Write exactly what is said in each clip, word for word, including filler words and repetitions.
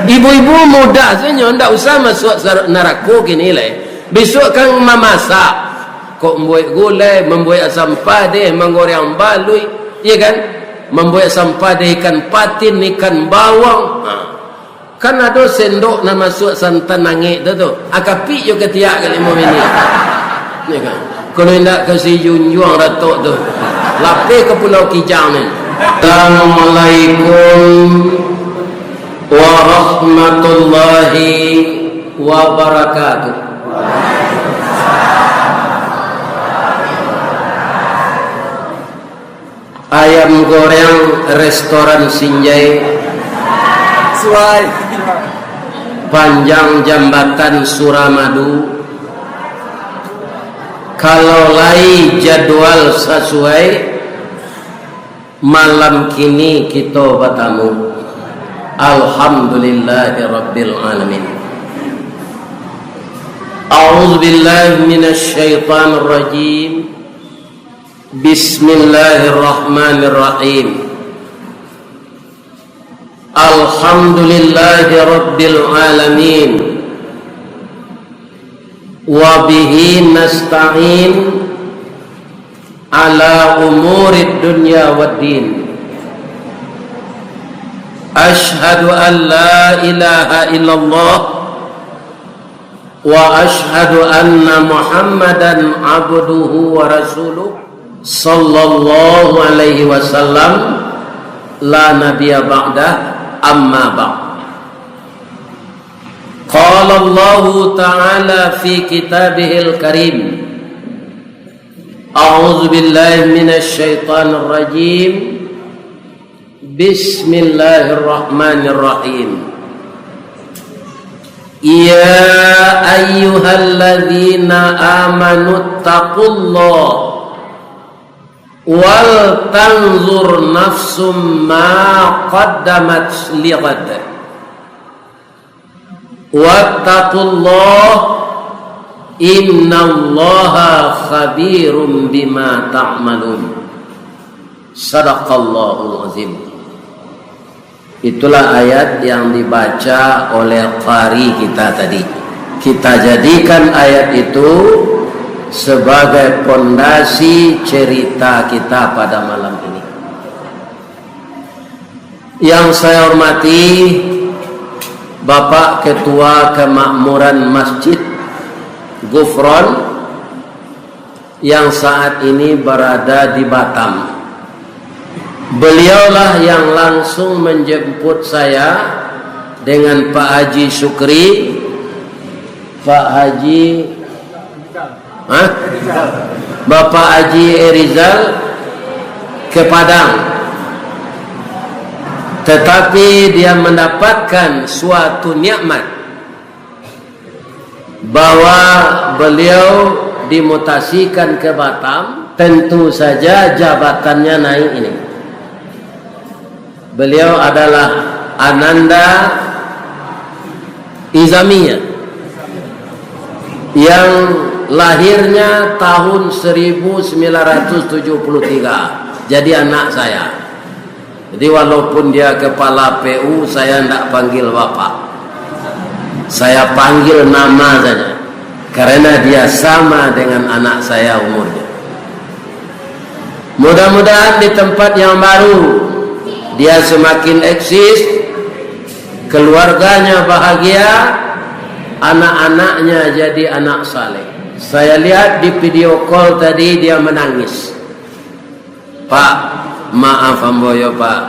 Ibu-ibu mudah sajo, ndak usah masuak sar-, narako kini lai. Bisuak kan mamasak, kok mambuek gulai, mambuek asam padeh, manggoreang baluik, iyo kan? Mambuek asam padeh ikan patin, ikan bawang. Ha. Kan ado sendok nan masuak santan angek tu, tu. Ah, kapik jo katiak ka limo minit. Iyo kan? Kalau indak ka si junjuang ratok tu. Lapeh ka Pulau Kijang ni. Assalamualaikum warahmatullahi wabarakatuh. Ayam goreng restoran Sinjai, Suai. Panjang Jambatan Suramadu. Kalau lai jadwal sasuai, malam kini kito batamu. Alhamdulillahirabbil alamin. A'udzubillahi minasyaitonirrajim. Bismillahirrahmanirrahim. Alhamdulillahirabbil alamin. Wa bihi nasta'in ala umurid dunya waddin. Asyhadu an la ilaha illallah wa asyhadu anna Muhammadan abduhu wa rasuluh, sallallahu alaihi wasallam, la nabiyya ba'dah, amma ba'd. Qala Allahu ta'ala fi kitabihil karim, a'udzu billahi minasy syaithanir rajim. Bismillahirrahmanirrahim. Ya ayyuhalladzina amanu taqullaha wal tanzur nafsum ma qaddamat lighad. Wattaqullah, innallaha khabirum bima ta'malun. Sadaqallahul azim. Itulah ayat yang dibaca oleh qari kita tadi. Kita jadikan ayat itu sebagai pondasi cerita kita pada malam ini. Yang saya hormati Bapak Ketua Kemakmuran Masjid Gufron yang saat ini berada di Batam. Beliaulah yang langsung menjemput saya dengan Pak Haji Syukri, Pak Haji Hah? Bapak Haji Erizal ke Padang. Tetapi dia mendapatkan suatu nikmat bahwa beliau dimutasikan ke Batam, tentu saja jabatannya naik ini. Beliau adalah Ananda Izamiya yang lahirnya tahun seribu sembilan ratus tujuh puluh tiga. Jadi anak saya. Jadi walaupun dia kepala P U, saya ndak panggil bapak. Saya panggil nama saja. Karena dia sama dengan anak saya umurnya. Mudah-mudahan di tempat yang baru, dia semakin eksis, keluarganya bahagia, anak-anaknya jadi anak saleh. Saya lihat di video call tadi, dia menangis. "Pak, maaf ambo yo, Pak.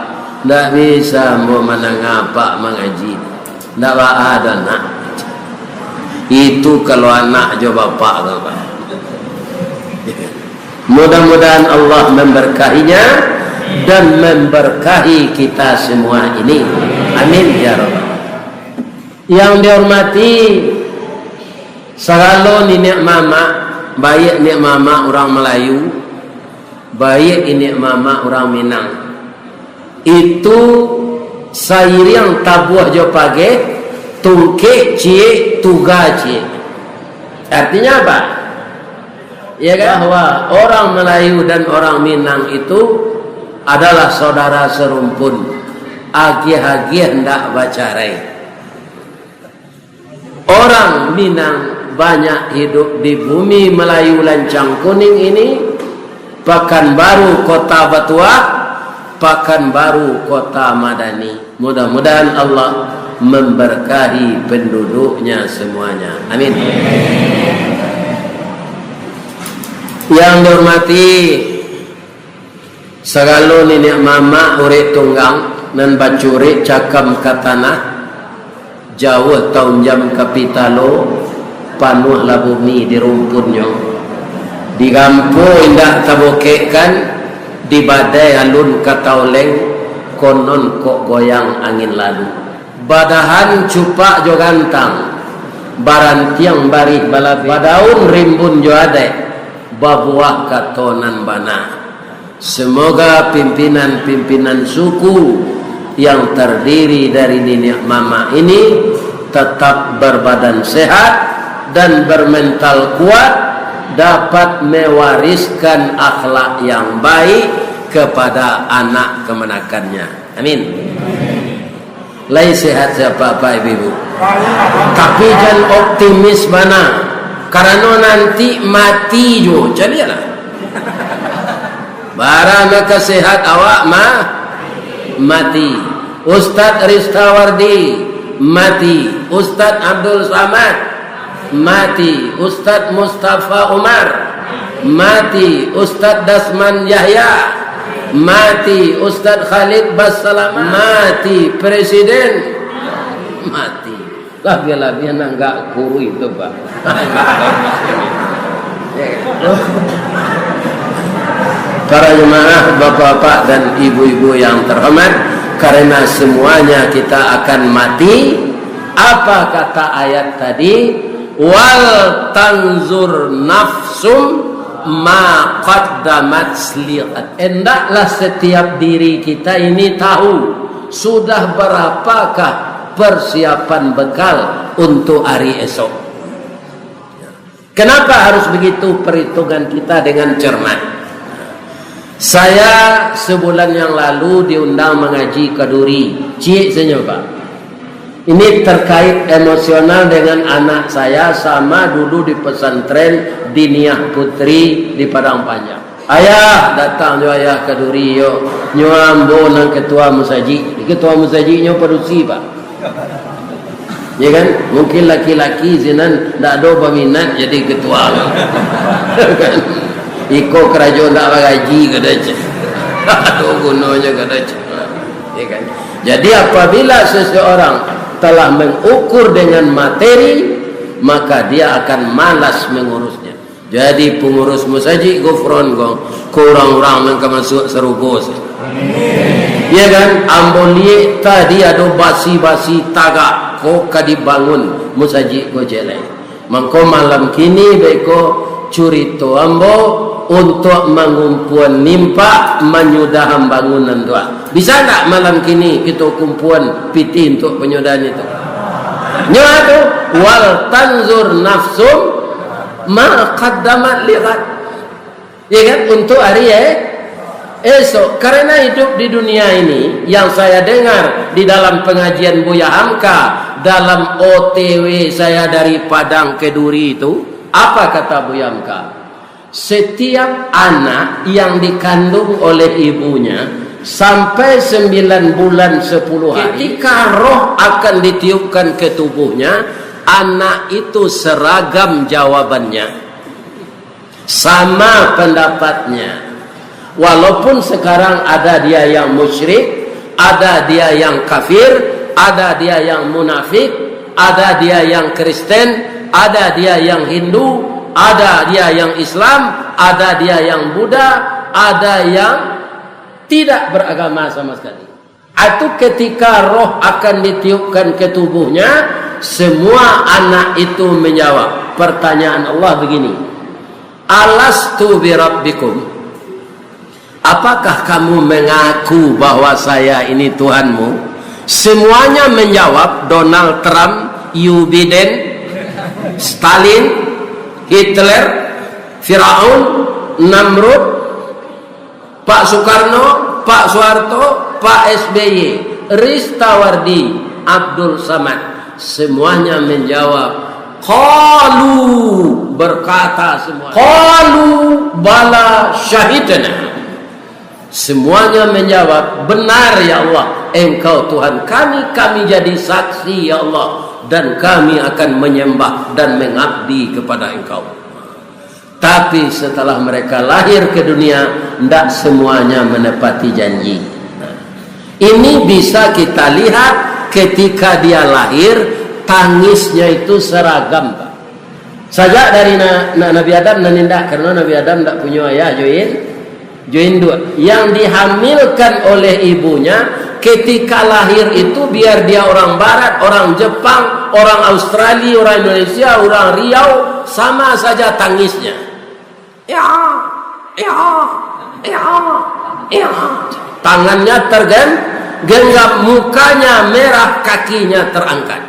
Ndak bisa ambo mananga Apak mangaji. Ndak baa doh, Nak." Itu kalau anak jo bapak tu, Pak. Mudah-mudahan Allah memberkahinya dan memberkahi kita semua ini. Amin, ya Rabbal. Yang dihormati sagalo niniak mamak, baiak niniak mamak urang Melayu, baiak niniak mamak urang Minang. Itu sairiang tabuah jo pageh, tungkek ciek, tuga ciek. Artinya apa? Ya kan? Bahwa orang Melayu dan orang Minang itu adalah saudara serumpun. Agiah-agiah ndak bacarai. Orang Minang banyak hidup di bumi Melayu Lancang Kuning ini, Pakanbaru kota batuah, Pakanbaru kota madani. Mudah-mudahan Allah memberkahi penduduknya semuanya. Amin. Yang dihormati sagalo niniak mamak urek tunggang nan bacurek cakam ka tanah, jauah taunjam ka pitalo, panuahlah bumi di rumpunnyo. Digampo indak tabokekkan, dibadai alun ka taoleng, konon kok goyang angin lalu. Badahan cupak jo gantang, barantiang barih balabeh, badaun rimbun jo adaik, babuah kato nan bana. Semoga pimpinan-pimpinan suku yang terdiri dari niniak mamak ini tetap berbadan sehat dan bermental kuat, dapat mewariskan akhlak yang baik kepada anak kemenakannya. Amin. Lai sehat-sehat, Bapak, Ibu-ibu. Tapi jan optimis bana, karano nanti mati juo. Caliaklah. Bara mah ka sehat awak mah mati. Ustaz Ristawardi mati. Ustaz Abdul Samad mati. Ustaz Mustafa Umar mati. Ustaz Dasman Yahya mati. Ustaz Khalid Basalamah mati. Presiden mati. Labiah-labiah nan gak kuruih tu, Pak. Para jemaah, bapak-bapak dan ibu-ibu yang terhormat, karena semuanya kita akan mati, apa kata ayat tadi? "Wal tanzur nafsum ma qaddamat lighad." Hendaklah setiap diri kita ini tahu sudah berapakah persiapan bekal untuk hari esok. Kenapa harus begitu perhitungan kita dengan cermat? Saya sebulan yang lalu diundang mengaji ke Duri. Ciek saja, Pak. Ini terkait emosional dengan anak saya sama dulu di pesantren Diniah Putri di Padang Panjang. Ayah, datang jo ayah ka Duri yo. Nyo ambo nan ketua musajik. Ketua musajik nyo padusi, Pak. Ya kan? Mungkin laki-laki sinan ndak ado baminat jadi ketua. Kan? Iko karajo ndak bagaji, kado cek. Ado gunonyo, kado cek. Ya kan? Jadi apabila seseorang telah mengukur dengan materi, maka dia akan malas mengurusnya. Jadi pangurus musajik Gufron ko, ko urang-urang nan ka masuak sarugo se. Ya kan? Ambo liek tadi ado basi-basi tagak ko ka dibangun musajik ko cek lai. Mangko malam kini beko curito ambo untuak mangumpuan nimpak manyudahan bangunan tu. Bisa ndak malam kini kito kumpuan pitih untuak panyudahan itu? Nyo tu, "Wal tanzur nafsum ma qaddamat lighad." Ya kan? Untuk hari, eh, esok. Karena hidup di dunia ini, yang saya dengar di dalam pengajian Buya Hamka dalam O T W saya dari Padang ke Duri itu, apa kata Buya Hamka? Setiap anak yang dikandung oleh ibunya sampai sembilan bulan sepuluh hari, ketika roh akan ditiupkan ke tubuhnya, anak itu seragam jawabannya, sama pendapatnya. Walaupun sekarang ada dia yang musyrik, ada dia yang kafir, ada dia yang munafik, ada dia yang Kristen, ada dia yang Hindu, ada dia yang Islam, ada dia yang Buddha, ada yang tidak beragama sama sekali. Atau ketika roh akan ditiupkan ke tubuhnya, semua anak itu menjawab. Pertanyaan Allah begini, "Alastu birabbikum?" Apakah kamu mengaku bahwa saya ini Tuhanmu? Semuanya menjawab, Donald Trump, Joe Biden, Stalin, Hitler, Firaun, Namrud, Pak Soekarno, Pak Soeharto, Pak S B Y. Ristawardi, Abdul Samad, semuanya menjawab, "Qalu," berkata semua, "Qalu bala syahidna." Semuanya menjawab, "Benar, ya Allah, Engkau Tuhan kami, kami jadi saksi, ya Allah, dan kami akan menyembah dan mengabdi kepada Engkau." Tapi setelah mereka lahir ke dunia, ndak semuanya menepati janji. Nah, ini bisa kita lihat ketika dia lahir, tangisnya itu seragam, Pak. Sajak dari na-, na-, Nabi Adam nan indak, karena Nabi Adam ndak punyo ayah, jo in-, jo induak. Yang dihamilkan oleh ibunya ketika lahir itu, biar dia orang Barat, orang Jepang, orang Australia, orang Indonesia, orang Riau, sama saja tangisnya. Ya, ya, ya, ya. Tangannya tergen-, genggam, mukanya merah, kakinya terangkat.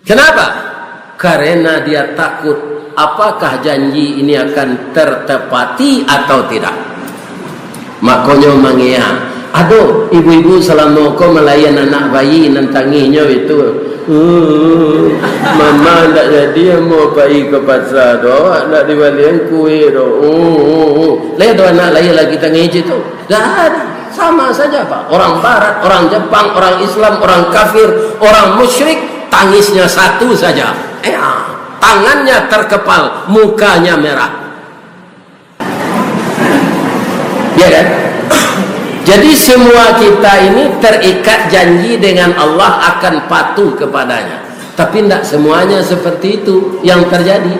Kenapa? Karena dia takut, apakah janji ini akan tertepati atau tidak. Makonyo mangea. Ado ibu-ibu salamo ko malayan anak bayi nan tangihnyo itu. "Uh, mama ndak jadi ambo pai ka pasa doh, awak ndak dibalian kue doh. Uh, uh, uh." Lai ado anak lahia lagi tangih cak tu? Dah ada. Sama saja, Pak. Orang Barat, orang Jepang, orang Islam, orang kafir, orang musyrik, tangisnya satu saja. Eh, ah, tangannya terkepal, mukanya merah. Ya kan? Jadi semua kita ini terikat janji dengan Allah akan patuh kepadanya. Tapi tidak semuanya seperti itu yang terjadi.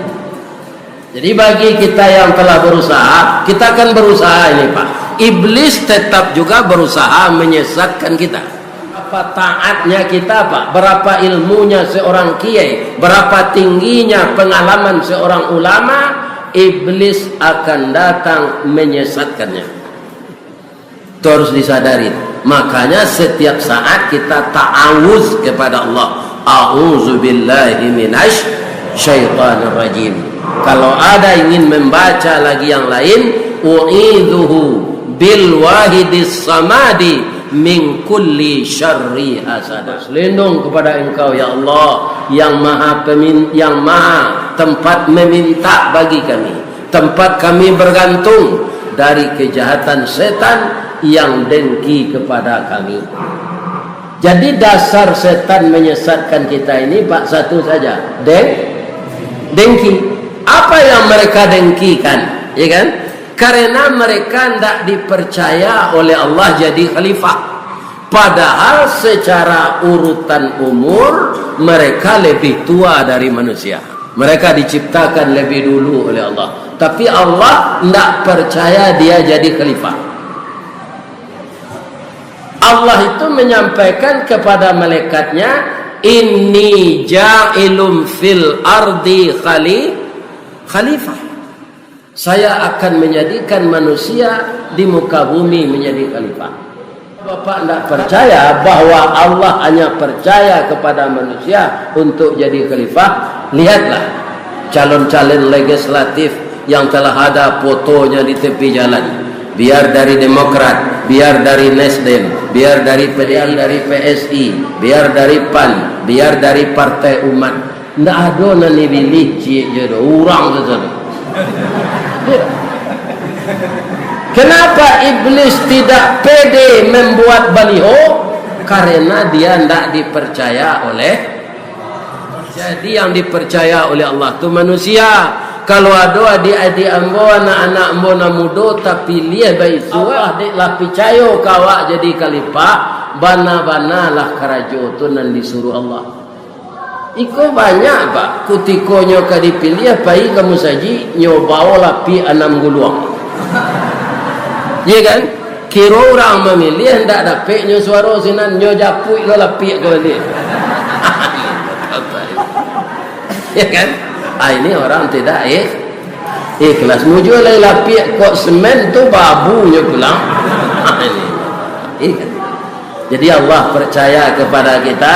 Jadi bagi kita yang telah berusaha, kita akan berusaha ini, Pak. Iblis tetap juga berusaha menyesatkan kita. Berapa taatnya kita, Pak? Berapa ilmunya seorang kiai? Berapa tingginya pengalaman seorang ulama? Iblis akan datang menyesatkannya. Itu harus disadari. Makanya setiap saat kita ta'awuz kepada Allah. "A'udzubillahi minasy syaithanir rajim." Kalau ada ingin membaca lagi yang lain, "U'idzuhu bil wahidis samadi min kulli syarri hasadah." Lindung kepada Engkau, ya Allah, yang maha pemin-, yang maha tempat meminta bagi kami, tempat kami bergantung dari kejahatan setan yang dengki kepada kami. Jadi dasar setan menyesatkan kita ini, Pak, satu saja, deng-, dengki. Apa yang mereka dengkikan, ya kan? Karena mereka ndak dipercaya oleh Allah jadi khalifah. Padahal secara urutan umur, mereka lebih tua dari manusia. Mereka diciptakan lebih dulu oleh Allah. Tapi Allah ndak percaya dia jadi khalifah. Allah itu menyampaikan kepada malaikatnya, "Inni ja'ilun fil ardi khali-, khalifah." Saya akan menjadikan manusia di muka bumi menjadi khalifah. Bapak ndak percaya bahwa Allah hanya percaya kepada manusia untuk jadi khalifah? Lihatlah calon-calon legislatif yang telah ada fotonya di tepi jalan. Biar dari Demokrat, biar dari Nasdem, biar dari P D I, dari P S I, biar dari PAN, biar dari Partai Umat. Ndak ado nan dipilih ciek je doh, urang sajo. Kenapa iblis tidak pede membuat baliho? Karena dia ndak dipercaya oleh. Jadi yang dipercaya oleh Allah tu manusia. Kalau ado adik-adik ambo, anak-anak ambo nan mudo, tapiliah baitu, Allah dek lah picayo ka awak jadi khalifah, bana-banalah karajo tu nan disuruh Allah. Iko banyak, Pak. Kutikonyo ka dipiliah, pai ka musajik, nyo bao lapiak anam guluang. Iya kan? Kiro urang mamiliah, ndak dapek nyo suaro sinan, nyo japuik lo lapiak ka baliak. Iya kan? Ah, ini orang tidak ikh-, ikhlas. Mujua lai lapiak kok semen tu, babunyo pulang. Ini. Iya kan? Jadi Allah percaya kepada kita,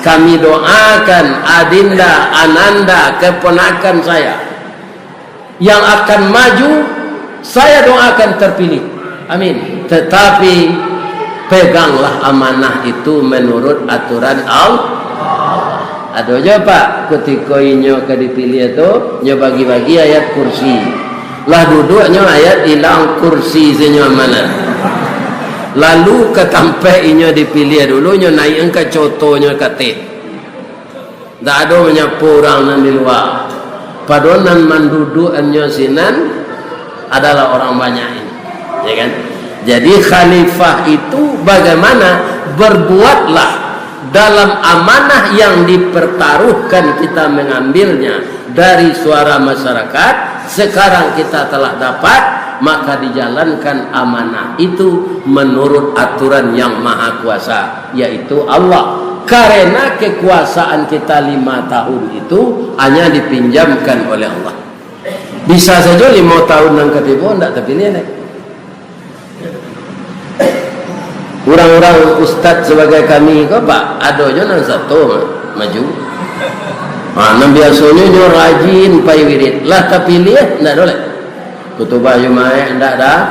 kami doakan adinda, ananda, keponakan saya yang akan maju, saya doakan terpilih. Amin. Tetapi Peganglah amanah itu menurut aturan Allah. Ado jo, Pak, kutiko inyo ka dipiliah tu, nyo bagi-bagi ayat kursi. Lah duduak nyo ayat ilang, kursi se nyo amanah. Lalu ka tampek inyo dipiliah dulu, nyo naiak ka coto nyo ka ateh. Ndak ado manyapo urang nan di lua. Padahal nan manduduakannyo sinan adalah orang banyak ini. Ya kan? Jadi khalifah itu bagaimana? Berbuatlah dalam amanah yang dipertaruhkan, kita mengambilnya dari suara masyarakat, sekarang kita telah dapat, maka dijalankan amanah itu menurut aturan Yang Maha Kuasa, yaitu Allah. Karena kekuasaan kita lima tahun itu hanya dipinjamkan oleh Allah. Bisa saja lima tahun nan katibo ndak terpilih, nek. Urang-urang ustaz sabagai kami ko, Pak, ado jo nan sato ma-, maju. Ha, nan biasonyo nyo rajin pai wirid, lah tapiliah, ndak ado lai. Khutubah Jumaik ndak da-,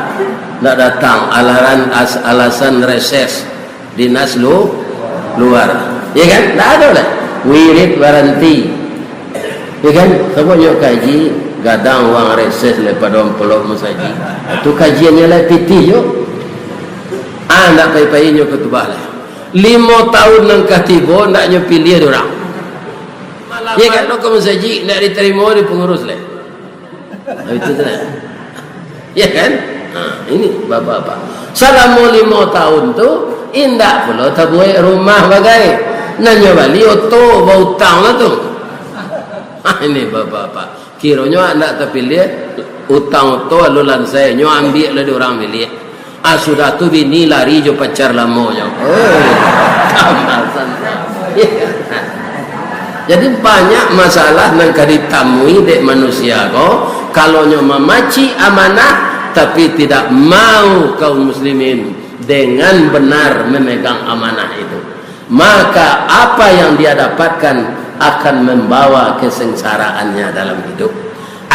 ndak datang, alaran as-, alasan reses dinas lu-, luar. Ya kan? Ndak ado lai. Wirid baranti. Ya kan? Sababnyo kaji, gadang uang reses lai pado ampulok masajik. Tu kajiannyo lai pitih jo. Ah, ndak pai-pai nyo khutubah lai. Limo tahun nan ka tibo, ndak nyo piliah dek urang. Ya kan? Lo ka masajik, ndak ditarimo dek pangurus lai. Ah, itu tu lah. Ya kan? Ha, ini bapak-bapak. Salamo limo tahun tu, indak pulo tabuek rumah bagai. Nan nyo bali oto, bautang lah tu. Ha, ini bapak-bapak. Kironyo ndak tapiliah, utang oto lalu lansai, nyo ambiak lah di urang bilik. Ah, sudah tu bini lari jo pacar lamonyo. Oh, tambah santai. Jadi banyak masalah nan ka ditamui dek manusia ko, kalau nyo mamacik amanah, tapi tidak mau kaum muslimin dengan benar memegang amanah itu. Maka apa yang dia dapatkan akan membawa kesengsaraannya dalam hidup.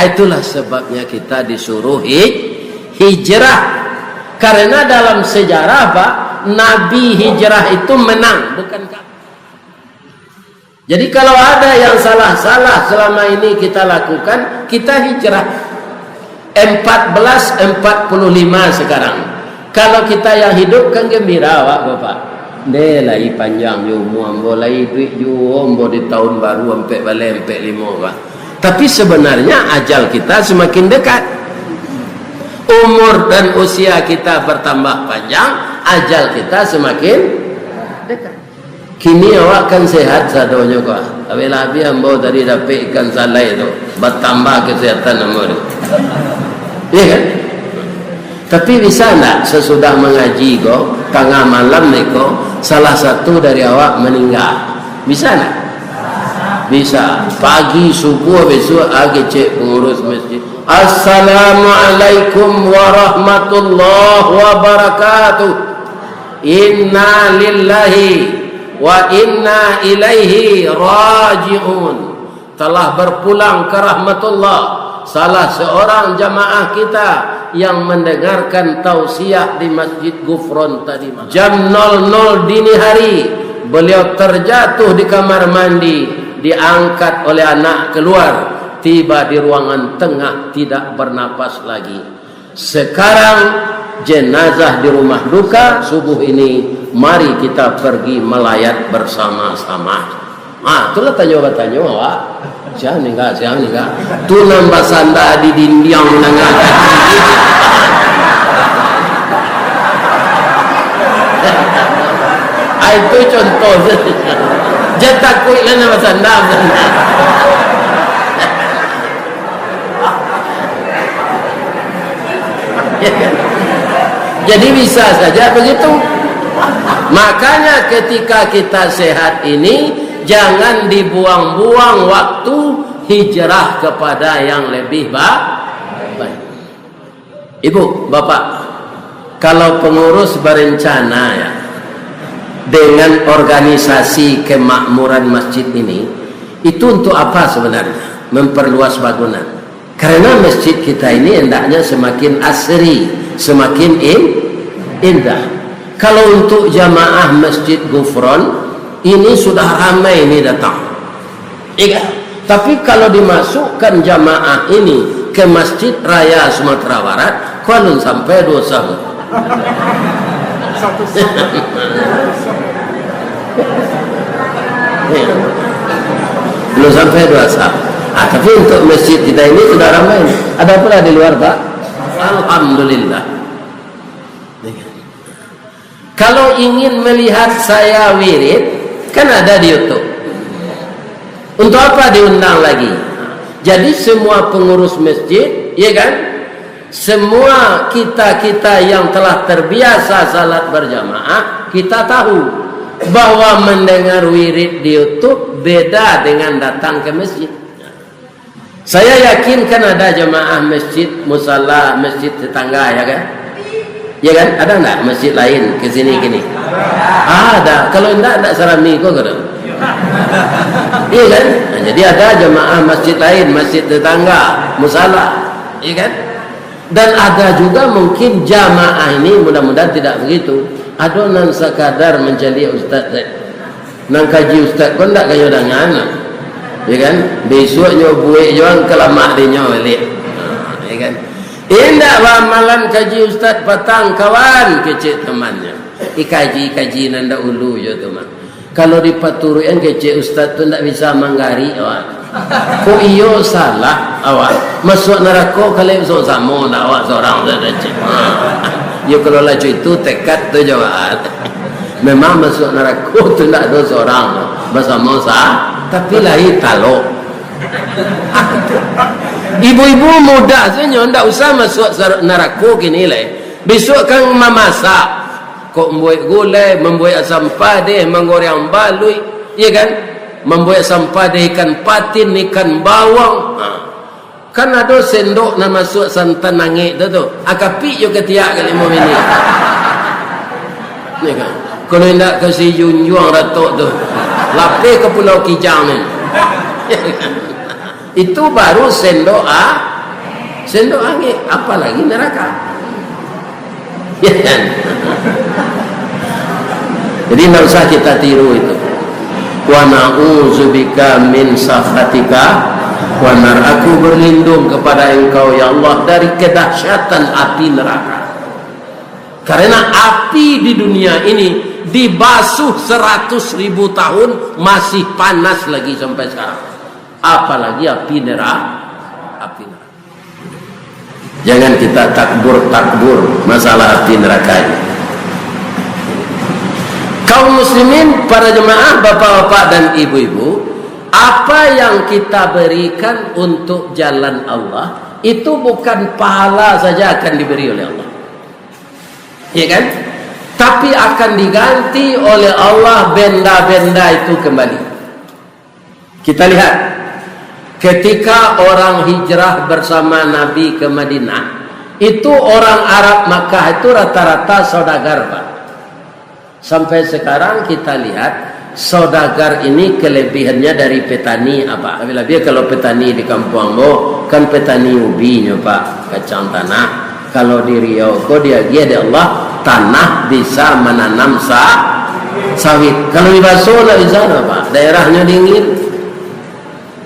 Itulah sebabnya kita disuruh hij-, hijrah. Karena dalam sejarah, Pak, Nabi hijrah itu menang, bukan ka-, jadi kalau ada yang salah-salah selama ini kita lakukan, kita hijrah. Empat belas empat puluh lima sekarang. Kalau kita yang hidup kan gembira, Pak, Bapak. Ndeh, lai panjang jo umua ambo, lai iduik juo ambo di tahun baru ampek baleh, ampek limo, Pak. Tapi sebenarnya ajal kita semakin dekat. Umur dan usia kita bertambah panjang, ajal kita semakin dekat. Kini awak kan sehat sadonyo ko. Abih-abih ambo tadi dapek ikan salai tu, batambah kesehatan ambo tu. Iya kan? Tapi bisa ndak sesudah mangaji ko, tangah malam ni ko, salah satu dari awak maningga? Bisa ndak? Bisa. Pagi subuh besok, ah, kecek pengurus masjid, "Assalamualaikum warahmatullahi wabarakatuh. Inna lillahi wa inna ilaihi raji'un." Telah berpulang ke rahmatullah salah seorang jamaah kita yang mendengarkan tausiah di Masjid Gufron tadi malam. Jam nol nol dini hari, beliau terjatuh di kamar mandi, diangkat oleh anak keluar, tiba di ruangan tengah, tidak bernapas lagi. Sekarang jenazah di rumah duka, subuh ini mari kita pergi melayat bersama-sama. Ah, itulah tanyo batanyo awak. Sia maningga, sia maningga. Tu nan basanda di dindiang manangah. Ah, itu contoh. Jan takuik lah nan basanda. Jadi bisa saja begitu. Makanya ketika kita sehat ini, jangan dibuang-buang waktu hijrah kepada yang lebih ba-, baik. Ibu, Bapak, kalau pengurus berencana ya, dengan organisasi kemakmuran masjid ini, itu untuk apa sebenarnya? Memperluas bangunan. Karena masjid kita ini hendaknya semakin asri, semakin in-, indah. Kalau untuk jamaah Masjid Gufron, ini sudah ramai ini datang. Iya kan? Tapi kalau dimasukkan jamaah ini ke Masjid Raya Sumatera Barat, kok alun sampai duo saf. Iya. Belum sampai duo saf. Ah, tapi untuk masjid kita ini sudah ramai. Ada pula di luar, Pak? Alhamdulillah. Kalau ingin melihat saya wirid, kan ada di YouTube. Untuk apa diundang lagi? Jadi semua pengurus masjid, ya kan? Semua kita-kita yang telah terbiasa salat berjamaah, kita tahu bahwa mendengar wirid di YouTube beda dengan datang ke masjid. Saya yakin kan ada jamaah masjid, musala, masjid tetangga, ya kan? Ya kan? Ada ndak masjid lain ke sini kini? Ada. Kalau ndak, ndak sarami ko, kada. Iya kan? Nah, jadi ada jamaah masjid lain, masjid tetangga, musala. Iya kan? Dan ada juga mungkin jamaah ini, mudah-mudahan tidak begitu. Ado nan sakadar mancaliak ustaz sajo. Nan kaji ustaz ko ndak kayo dangan, ya kan? Bisuak nyo buek juo ka lamak dinyo baliak. Ya kan? Indak bamalam kaji ustaz patang, kawan, kecek temannya. Ih, kaji-kaji nan dahulu jo tu mah. Kalau dipaturuikan kecek ustaz tu ndak bisa manggarik awak. Kok iyo salah awak? Masuak narako kalek so-, samo ndak awak sorang tu, kecek. Iyo, kalau lah itu tekad tu jawab. Memang masuak narako tu ndak ado sorang, basamo sa-, tapi lai talok. Ibu-ibu muda sajo ndak usah masuak sar-, narako kini lai. Bisuak kan mamasak, kok mambuek gulai, mambuek asam padeh, manggoreng baluik, iya kan? Mambuek asam padeh ikan patin, ikan bawang. Ha. Kan ado sendok nan masuak santan angek tu, tu. Ah, kapik jo katiak ka limo minit. Ya kan? Kalau indak ka si Junjuang Datuk tu. Lapeh ka Pulau Kijang ni. Itu baru sendok a-, sendok angek, apalagi neraka. Ya kan? Jadi, ndak usah kita tiru itu. "Wa na'udzubika min sakhatika wa nar." Aku berlindung kepada Engkau, ya Allah, dari kedahsyatan api neraka. Karena api di dunia ini dibasuh seratus ribu tahun, masih panas lagi sampai sekarang. Apalagi api nera-, api neraka. Jangan kita takbur-takbur masalah api neraka ini. Kaum muslimin, para jemaah, bapak-bapak dan ibu-ibu, apa yang kita berikan untuk jalan Allah, itu bukan pahala saja akan diberi oleh Allah. Ya kan? Tapi akan diganti oleh Allah benda-benda itu kembali. Kita lihat, ketika orang hijrah bersama Nabi ke Madinah, itu orang Arab Makkah itu rata-rata saudagar, Pak. Sampai sekarang kita lihat, saudagar ini kelebihannya dari petani apa? Lebih-lebih kalau petani di kampung ambo, kan petani ubinyo, Pak, kacang tanah. Kalau di Riau ko diagiah dek Allah, tanah bisa mananam sa-, sawit. Kalau di Baso ndak bisa, Pak. Daerahnyo dingin.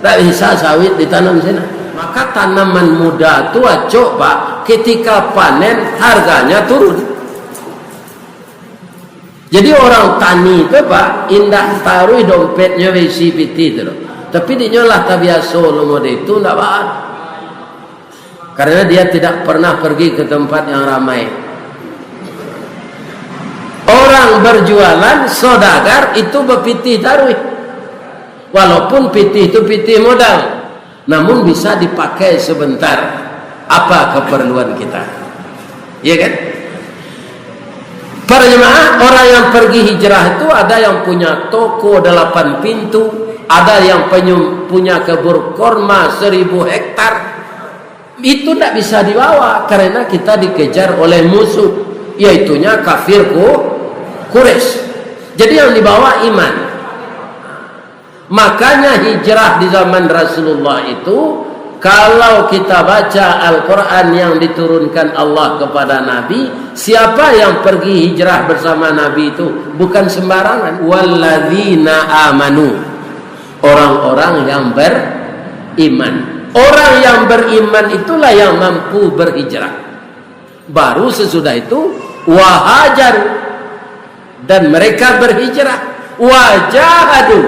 Ndak bisa sawit ditanam sinan. Maka tanaman muda tu acok, Pak. Ketika panen, harganya turun. Jadi, orang tani tu, Pak, indak taruih dompetnyo baisi pitih tu doh. Tapi dinyo lah tabiaso lo model itu, ndak baa. Karena dia tidak pernah pergi ke tempat yang ramai. Orang berjualan, saudagar, itu bapitih taruih. Walaupun pitih itu pitih modal, namun bisa dipakai sebentar, apa keperluan kita. Iya kan? Para jemaah, orang yang pergi hijrah itu ada yang punya toko delapan pintu, ada yang penyu-, punya kebun korma seribu hektar. Itu ndak bisa dibawa karena kita dikejar oleh musuh, yaitunya kafir Ku-, Quraisy. Jadi yang dibawa iman. Makanya hijrah di zaman Rasulullah itu Kalau kita baca Al-Quran yang diturunkan Allah kepada Nabi, siapa yang pergi hijrah bersama Nabi itu? Bukan sembarangan. Walladzina amanu. Orang-orang yang beriman. Orang yang beriman itulah yang mampu berhijrah. Baru sesudah itu, wahajaru, dan mereka berhijrah, wajahadu,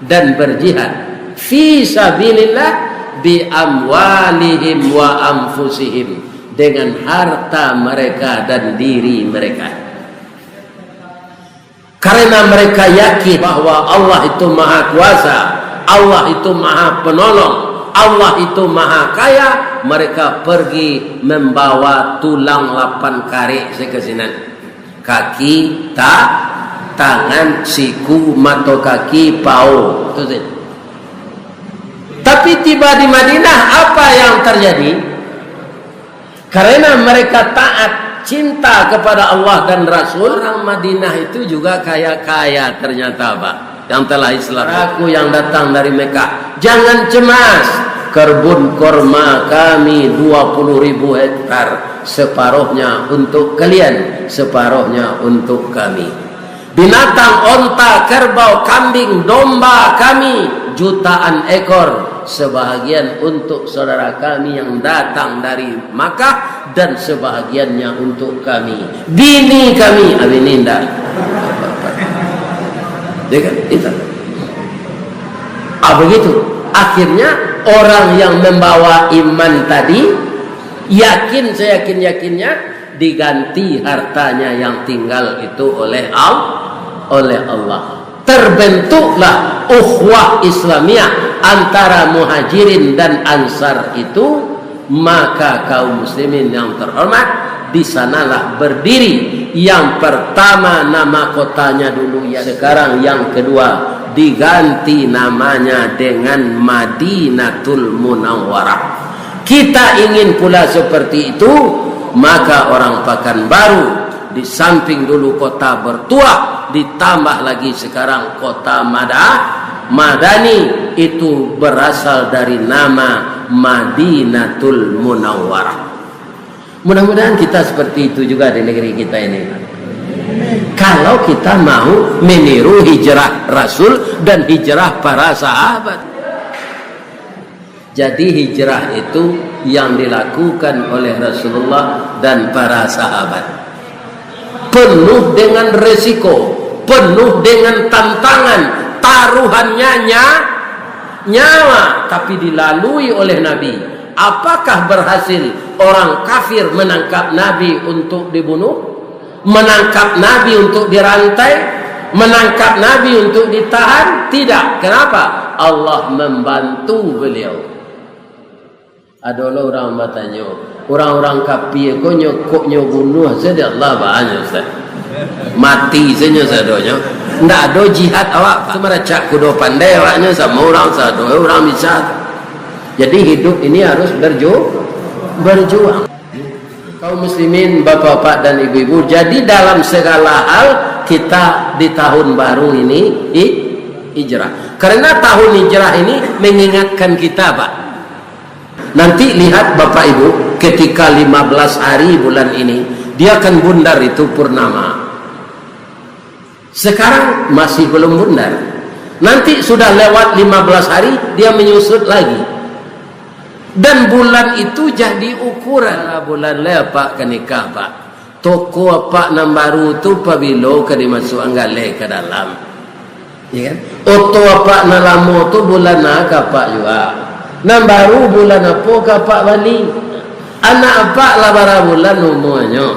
dan berjihad, fi sabilillah, bi amwalihim wa anfusihim, dengan harta mereka dan diri mereka. Karena mereka yakin bahwa Allah itu Maha Kuasa, Allah itu Maha Penolong, Allah itu Maha Kaya, mereka pergi membawa tulang lapan karek sekesinan. Kaki, ta-, tangan, siku, mato kaki, pao. Itu saja. Tapi tiba di Madinah, apa yang terjadi? Karena mereka taat, cinta kepada Allah dan Rasul, orang Madinah itu juga kaya-kaya ternyata, Pak, yang telah Islam. Aku yang datang dari Mekah, jangan cemas, kebun korma kami dua puluh ribu hektar, separohnya untuk kalian, separohnya untuk kami. Binatang, onta, kerbau, kambing, domba kami, jutaan ekor, sebahagian untuk saudara kami yang datang dari Makkah, dan sebahagiannya untuk kami. Bini kami, ah, bini indak. Ya kan? Itu. Ah, begitu. Akhirnya, orang yang membawa iman tadi, yakin seyakin-yakinnya, diganti hartanya yang tinggal itu oleh Al-, oleh Allah. Terbentuklah ukhuwah Islamiyah antara Muhajirin dan Ansar itu, maka kaum muslimin yang terhormat, di sanalah berdiri yang pertama nama kotanya dulu, ya, sekarang yang kedua diganti namanya dengan Madinatul Munawwarah. Kita ingin pula seperti itu, maka orang Pakanbaru, di samping dulu kota bertuah, ditambah lagi sekarang kota Mada-, Madani, itu berasal dari nama Madinatul Munawwarah. Mudah-mudahan kita seperti itu juga di negeri kita ini. Kalau kita mau meniru hijrah Rasul dan hijrah para sahabat. Jadi, hijrah itu yang dilakukan oleh Rasulullah dan para sahabat. Penuh dengan resiko, penuh dengan tantangan, taruhannya nya-, nyawa, tapi dilalui oleh Nabi. Apakah berhasil orang kafir menangkap Nabi untuk dibunuh? Menangkap Nabi untuk dirantai, menangkap Nabi untuk ditahan? Tidak. Kenapa? Allah membantu beliau. Ado lo urang batanyo, urang-urang kapia ko nyo kok nyo bunuah sajo dek Allah, baa nyo, Ustaz? Mati sajo sadonyo. Ndak ado jihad awak, Pak. Maracak kudo pandai awaknyo samo urang sado, urang bisa. Jadi hidup ini harus berju-, berjuang. Kaum muslimin, bapak-bapak dan ibu-ibu, jadi dalam segala hal kita di tahun baru ini hi-, hijrah. Karena tahun hijrah ini mengingatkan kita, Pak. Nanti lihat Bapak Ibu, ketika lima belas hari bulan ini, dia akan bundar itu purnama. Sekarang masih belum bundar. Nanti sudah lewat lima belas hari, dia menyusut lagi. Dan bulan itu jadi ukuran. Alah, bulan lai apak ka nikah, Pak. Toko apak nan baru tu pabilo ka dimasuakan galeh ka dalam? Ya kan? Oto apak nan lamo tu bulan a ka apak jua? Nan baru bulan apo ka apak bali? Anak apak lah bara bulan umuanyo?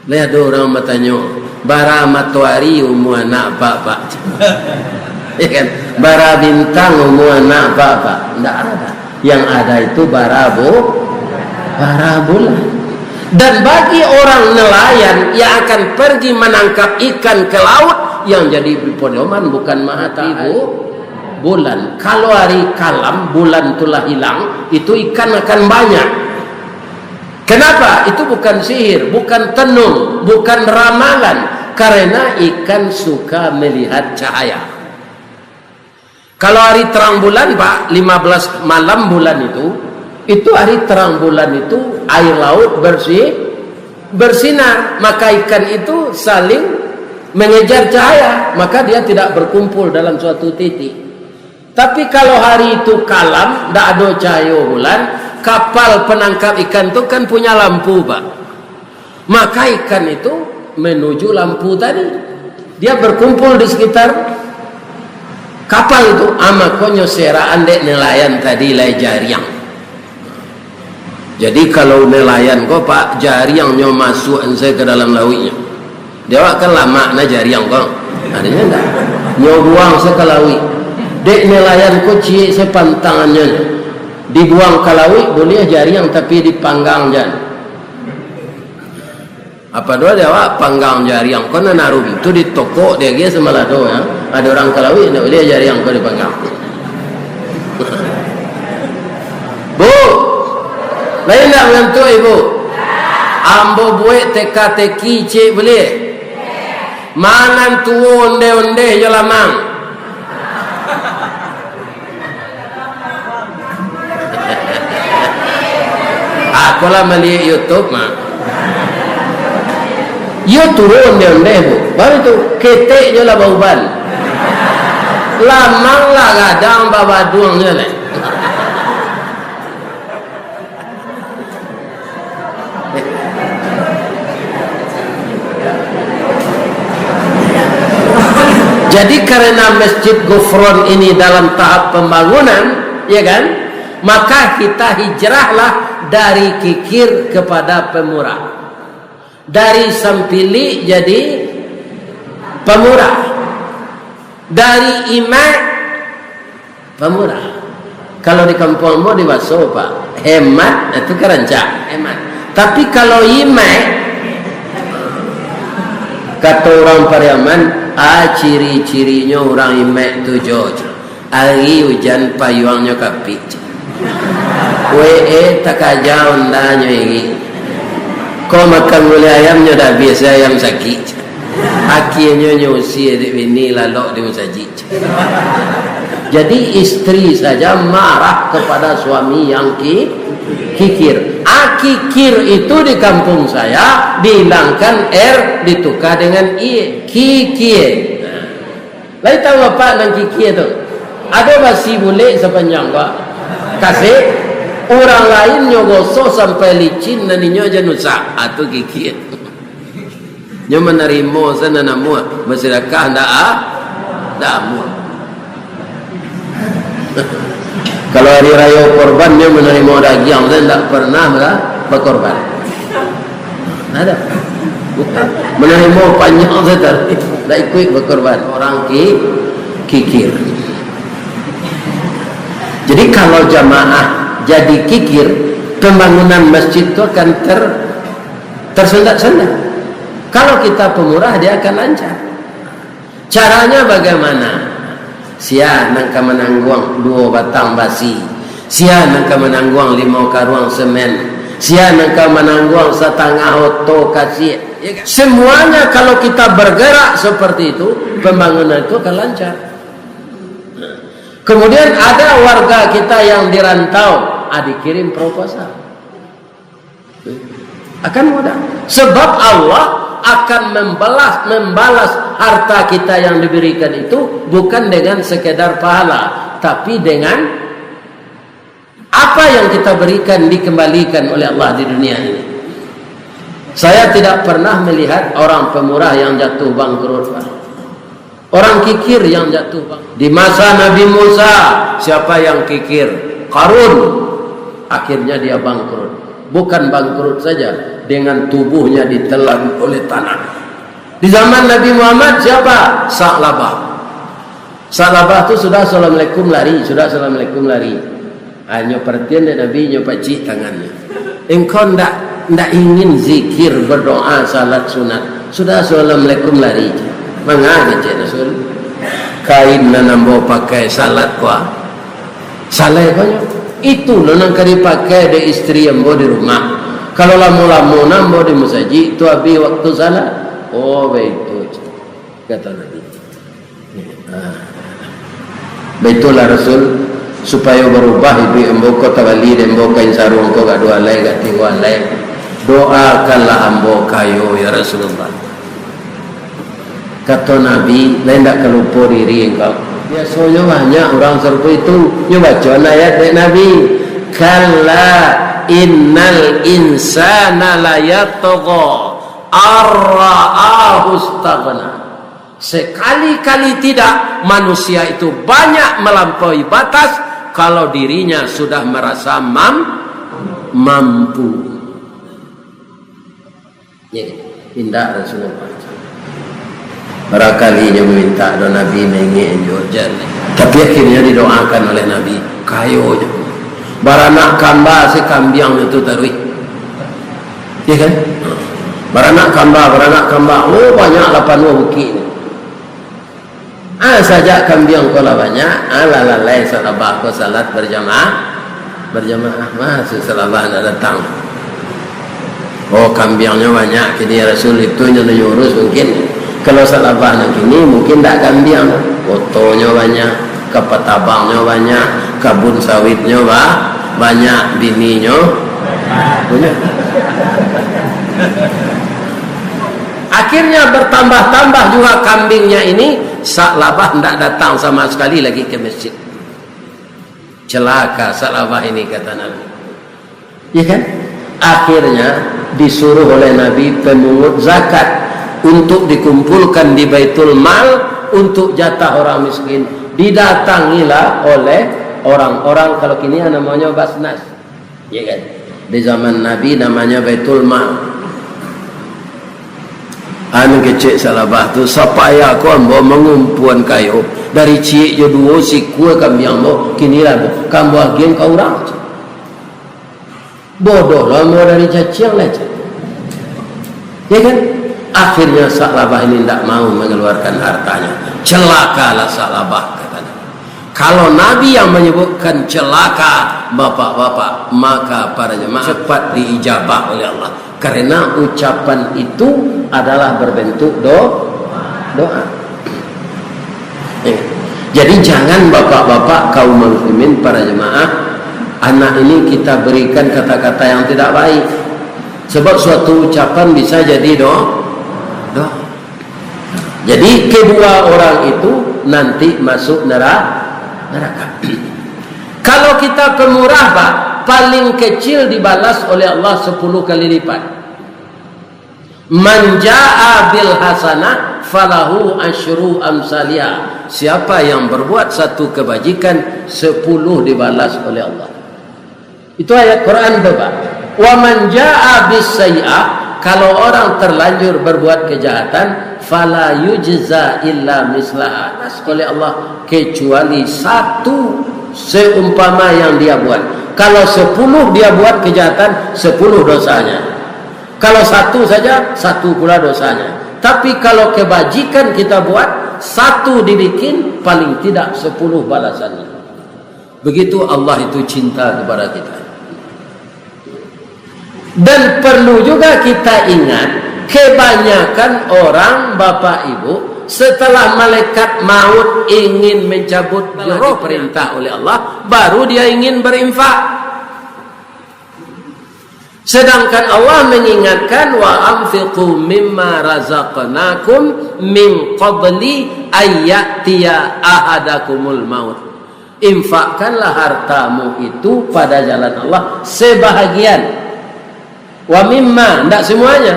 Lai ado urang batanyo, "Bara matoari umua anak apak, Pak?" Ya kan? "Bara bintang umua anak apak, Pak?" Ndak ada. Yang ada itu bara bu-, bara bulan. Dan bagi orang nelayan yang akan pergi menangkap ikan ke laut, yang jadi pedoman bukan matahari, bu-, bulan. Kalau hari kalam, bulan tu lah hilang, itu ikan akan banyak. Kenapa? Itu bukan sihir, bukan tenung, bukan ramalan, karena ikan suka melihat cahaya. Kalau hari terang bulan, Pak, lima belas malam bulan itu, itu hari terang bulan itu air laut bersih, bersinar, maka ikan itu saling mengejar cahaya, maka dia tidak berkumpul dalam suatu titik. Tapi kalau hari itu kalam, ndak ado cahayo bulan, kapal penangkap ikan tu kan punya lampu, Pak. Maka ikan itu menuju lampu tadi. Dia berkumpul di sekitar kapal itu. Ah, makonyo seraan dek nelayan tadi lai jariang. Jadi, kalau nelayan ko, Pak, jariangnyo masuak sajo ka dalam lauiknyo. Di awak kan lamak nah jariang ko. Adanya ndak. Nyo buang sajo ka lauik. Dek nelayan ko ciek sajo pantangannyo. Dibuang ka lauik buliah jariang, tapi dipanggang jan. Apa doh di awak panggang jariang ko nan arum tu ditokok di agiah samalado, ya. Ado urang ka lauik, ndak buliah jariang ko dipanggang. Bu, lain ndak mangantuak, Ibu? Ambo buek teka-teki ciek buliah. Ma nan tuo ondeh-ondeh jo lamang? Aku lah maliek YouTube mah. Iyo turun ondeh-ondeh, Bu. Baru tu, ketek jo lah bauban. Lamang lah gadang babaduang nyo leh. Jadi, karena Masjid Gufron ini dalam tahap pembangunan, ya kan, maka kita hijrahlah dari kikir kepada pemurah. Dari sampilik jadi pemurah. Dari imak pemurah. Kalau di kampuang ambo di Baso, Pak, hemat itu ka rancak, hemat. Tapi kalau imak, kato urang Pariaman, ah, ciri-cirinyo urang imak tu jo, ari ujan payuangnyo kapik. Wee, takaja ondanyo iri. Ko makan gulai ayam nyo dah biaso ayam sakik. Akienyo nyo usie dek bini lalok di musajik. Jadi, istri saja marah kepada suami yang ki-, kikir. Ah, kikir itu di kampung saya dihilangkan R, ditukar dengan I. Kikie. Lai tahu apak nan kikie tu? Ado basi bulek sapanjang, Pak. Kasek, urang lain nyo gosok sampai licin, nan inyo jan usak. Ah, tu kikie. Nyo manarimo sajo nan amuah, basadakah ndak a-, ndak amuah. Kalau hari rayo korban, nyo manarimo dagiang sajo, ndak pernah ba-, bakorban. Ndak ado. Manarimo panjang sajo, ndak ikuik bakorban. Orang ki-, kikir. Jadi, kalau jamaah jadi kikir, pembangunan masjid tu akan ter-, tersendat-sendat. Kalau kita pemurah, dia akan lancar. Caranya bagaimana? Sia nan ka manangguang duo batang basi, sia nan ka manangguang limo karuang semen, sia nan ka manangguang satangah oto kasiak. Ya kan? Semuanya kalau kita bergerak seperti itu, pembangunan itu akan lancar. Kemudian ada warga kita yang di rantau, ah, dikirim proposal. Akan mudah. Sebab Allah akan membalas, membalas harta kita yang diberikan itu bukan dengan sekedar pahala, tapi dengan apa yang kita berikan dikembalikan oleh Allah di dunia ini. Saya tidak pernah melihat orang pemurah yang jatuh bangkrut, Pak. Orang kikir yang jatuh bang-, di masa Nabi Musa, siapa yang kikir? Karun. Akhirnya dia bangkrut. Bukan bangkrut saja, dengan tubuhnya ditelan oleh tanah. Di zaman Nabi Muhammad, siapa? Sa'labah. Sa'labah tu sudah assalamualaikum lari, sudah assalamualaikum lari. Ah, nyo paratian dek Nabi, nyo pacik tangannyo. Engkau ndak, ndak ingin zikir, berdoa, salat sunat. Sudah assalamualaikum lari. Manga kecek Rasul. Kain nan ambo pakai salat ko, ah. Salah ko nyo. Itu lo nan ka dipakai dek istri ambo di rumah. Kalau lamo-lamo nan ambo di masajik, tu abih waktu salat. Oh, baitu, kata Nabi. Ah. Baitulah Rasul, supayo barubah iduik ambo ko, tabali dek ambo kain saruang ko, gak duo alai, gak tigo alai. Doakanlah ambo kayo, ya Rasulullah. Kato Nabi, lai ndak ka lupo diri engkau. Biasonyo banyak urang sarupo itu, nyo baco ayat dek Nabi, "Kalla innal insana layatgha arra'ahu istaghna." Sekali-kali tidak, manusia itu banyak melampaui batas kalau dirinya sudah merasa mam-, mampu. Ya, indak Rasulullah. Barakali nyo maminta doh Nabi, maingek jo jan. Tapi akhirnya didoakan oleh Nabi, kayo jo. Baranak kamba sakambiang itu taruih. Ya kan? Baranak kamba, baranak kamba. Oh, banyak lah panuah bukik ni. Ah, sajak kambiang ko lah banyak, ah, lah lalai salabah ko salat berjamaah, berjamaah. Masuak salabah ndak datang. Oh, kambiangnyo banyak, kini Rasul itu nyo urus mungkin. Kalau salabah nan kini, mungkin ndak kambiang. Otonyo banyak, kapatabangnyo banyak, kabun sawitnyo ba-, banyak, bininyo banyak. Akhirnya bertambah-tambah juga kambingnya ini, salabah ndak datang sama sekali lagi ke masjid. Celaka salabah ini, kata Nabi. Ya kan? Akhirnya disuruh oleh Nabi pemungut zakat untuk dikumpulkan di Baitul Mal untuk jatah orang miskin. Didatangilah oleh orang-orang, kalau kini namanya Basnas. Ya kan? Di zaman Nabi namanya Baitul Mal. Anu kecek salabah tu, sapayah ko ambo mangumpuan kayo, dari ciek jo duo sikua kambiang ambo, kini lah ambo, ka ambo agiahan ka urang. Bodoh lo ambo dari caciang lah, cek. Ya kan? Akhirnya salabah ini ndak mau mengeluarkan hartanya. Celakalah salabah, katanya. Kalau Nabi yang menyebutkan celaka, bapak-bapak, maka para jemaah cepat diijabah oleh Allah. Karena ucapan itu adalah berbentuk do-, doa. Eh, jadi jangan bapak-bapak, kaum muslimin, para jemaah, anak ini kita berikan kata-kata yang tidak baik. Sebab suatu ucapan bisa jadi do-, doa. Jadi, kedua orang itu nanti masuk nera-, neraka. Kalau kita pemurah, Pak, paling kecil dibalas oleh Allah sepuluh kali lipat. "Man jaa bil hasanah falahu asyru amsaliha." Siapa yang berbuat satu kebajikan, sepuluh dibalas oleh Allah. Itu ayat Quran tu, Pak. "Wa man jaa bis sayyi'ah," kalau orang terlanjur berbuat kejahatan, "fala yujza illa mislaha," oleh Allah, kecuali satu seumpama yang dia buat. Kalau sepuluh dia buat kejahatan, sepuluh dosanya. Kalau satu saja, satu pula dosanya. Tapi kalau kebajikan kita buat, satu dibikin, paling tidak sepuluh balasannya. Begitu Allah itu cinta kepada kita. Dan perlu juga kita ingat, kebanyakan orang, Bapak Ibu, setelah malaikat maut ingin mencabut roh, perintah oleh Allah, baru dia ingin berinfak. Sedangkan Allah mengingatkan, "Wa anfiqu mimma razaqnakum min qabli ayyatiya ahadakumul maut." Infakkanlah hartamu itu pada jalan Allah sebahagian. Wa mimma, ndak semuanya.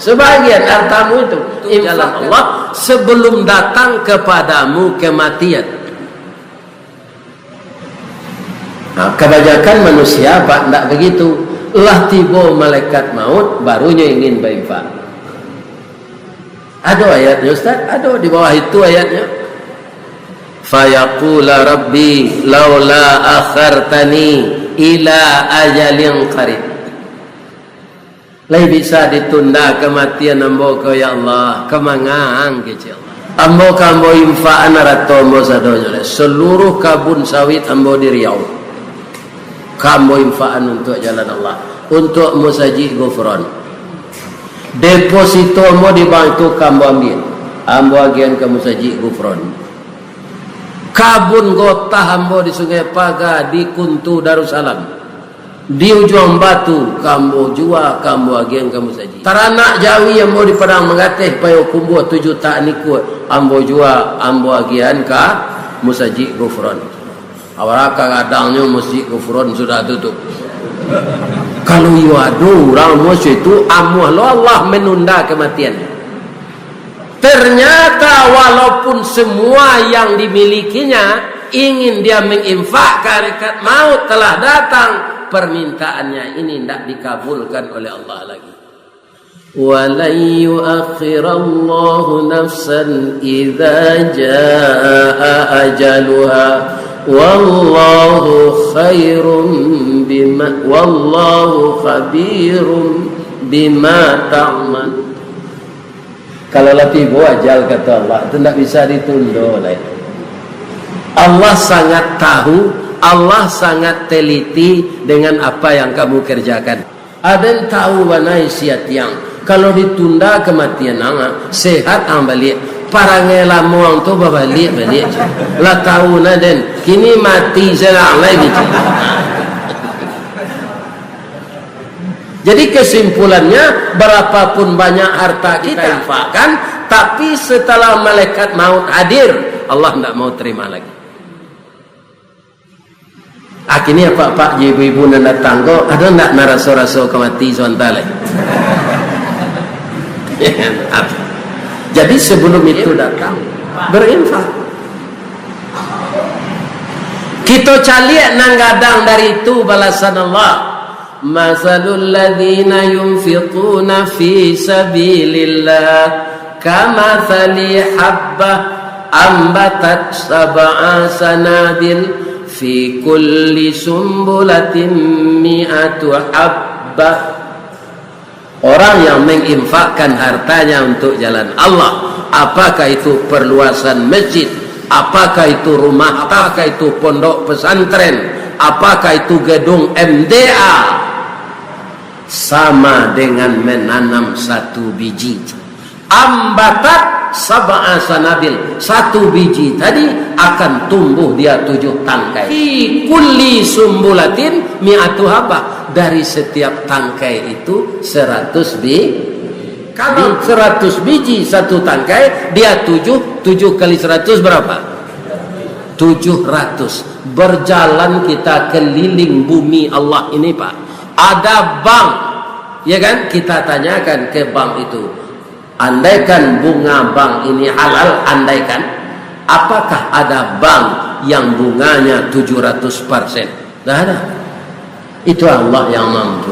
Sebahagian hartamu itu untuk jalan Allah sebelum datang kepadamu kematian. Nah, kebanyakan manusia, Pak, ndak begitu. Lah tibo malaikat maut, baru nyo ingin bainfak. Ado ayatnyo, Ustaz? Ado di bawah itu ayatnyo. "Fayaqula Rabbi laula akhartani ila ajalin qarib." Lai bisa ditunda kamatian ambo ko, ya Allah, ka manga ang kecek Allah. Ambo ka ambo infakan arato ambo sadonyo lai. Saluruh kabun sawit ambo di Riau, ka ambo infakan untuak jalan Allah, untuak Musajik Gufron. Deposito ambo di bank tu ka ambo ambiak, ambo agiahan ka Musajik Gufron. Kabun gotah ambo di Sungai Paga, di Kuntu Darussalam. Di Ujuang Batu, ka ambo jua, ka ambo agiahan ka musajik. Taranak jawi ambo di Padang Manggateh, Payokumbuah tujuah tak nikua, ambo jua, ambo agiahan ka Musajik Gufron. Awak karadangnyo Musajik Gufron sudah tutup. Kalau iyo ado urang masa itu, amuah lo Allah manunda kamatian. Ternyata, walaupun semua yang dimilikinya ingin dia menginfak, malaikat maut telah datang, permintaannya ini ndak dikabulkan oleh Allah lagi. "Wa lan yuakhirallahu nafsan idza jaa ajaluha, wallahu khairum bima, wallahu khabirum bima ta'mal." Kalau lah tibo ajal, kato Allah, tu ndak bisa ditundo lai. Allah sangat tahu, Allah sangat teliti dengan apa yang kamu kerjakan. Aden tahu bana isi ati ang. Kalau ditunda kamatian ang, ah, sehat ang baliak. Parangai lamo ang tu babaliak-baliak je. Lah tahu na den, kini mati se ang lai gitu. Jadi kesimpulannya, berapapun banyak harta kita infakkan, tapi setelah malaikat maut hadir, Allah ndak mau terima lagi. Akhirnya pak-pak je ibu-ibu nan datang ko, ado ndak nan raso-raso ka mati sabanta lai? Jadi sebelum itu datang, berinfak. Kito caliak nan gadang dari itu balasan Allah. "Masalul ladzina yunfiquna fi sabilillah kamatsali habbah ambatat sab'a sanabil fi kulli sumbulatin mi'atu habbah." Orang yang menginfakkan hartanya untuk jalan Allah, apakah itu perluasan masjid, apakah itu rumah, apakah itu pondok pesantren, apakah itu gedung M D A, sama dengan menanam satu biji. Ambatat sab'a sanabil, satu biji tadi akan tumbuh dia tujuh tangkai. Fi kulli sumbulatin mi'atu habbah, dari setiap tangkai itu seratus bi-, kalau seratus biji satu tangkai, dia tujuh, tujuh kali seratus berapa? Tujuh ratus. Berjalan kita keliling bumi Allah ini, Pak. Ada bank, ya kan? Kita tanyakan ke bank itu, andaikan bunga bank ini halal, andaikan, apakah ada bank yang bunganya tujuh ratus persen? Dah ada. Itu Allah yang mampu.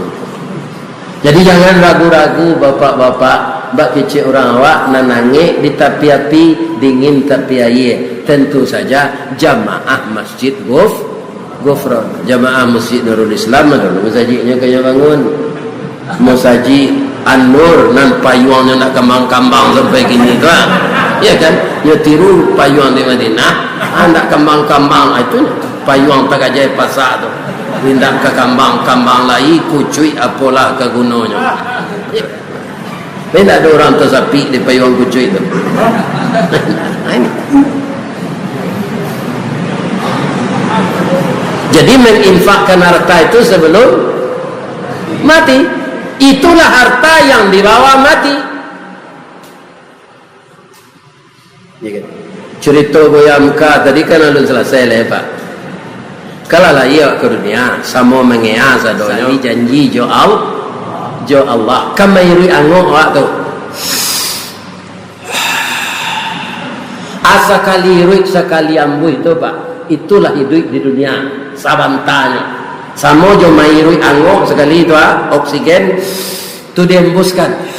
Jadi jangan ragu-ragu, bapak-bapak, bak kecek urang awak nan angek di tapi api, dingin tapi aia. Tentu saja jamaah Masjid Guf-, Gufron. Jamaah Masjid Nurul Islam ado masajiknyo ka nyo bangun. Masajik An-Nur nan payuangnyo ndak kambang-kambang sampai kini tu, ah. Ya kan? Nyo tiru payuang di Madinah, ah, ndak kambang-kambang, ah, itu payuang tagajai pasak tu. Indak ka kambang-kambang lai, kucuik apolah ka gunonyo. Indak ado urang tasapik di payuang kucuik tu. Jadi, menginfakkan harta itu sebelum mati. Itulah harta yang dibawa mati. Ya kan? Curito Buya Hamka tadi kan alun salasai lai, Pak. Kalau lahia ka dunia, samo mangea sadonyo, janji jo Al-, jo Allah. Kan mairuik angok awak tu. Ah, sakali iruik, sakali ambuih tu, Pak. Itulah iduik di dunia, sabantanyo. Samo jo mairuik angok sakali tu, ah, oksigen tu diembuskan.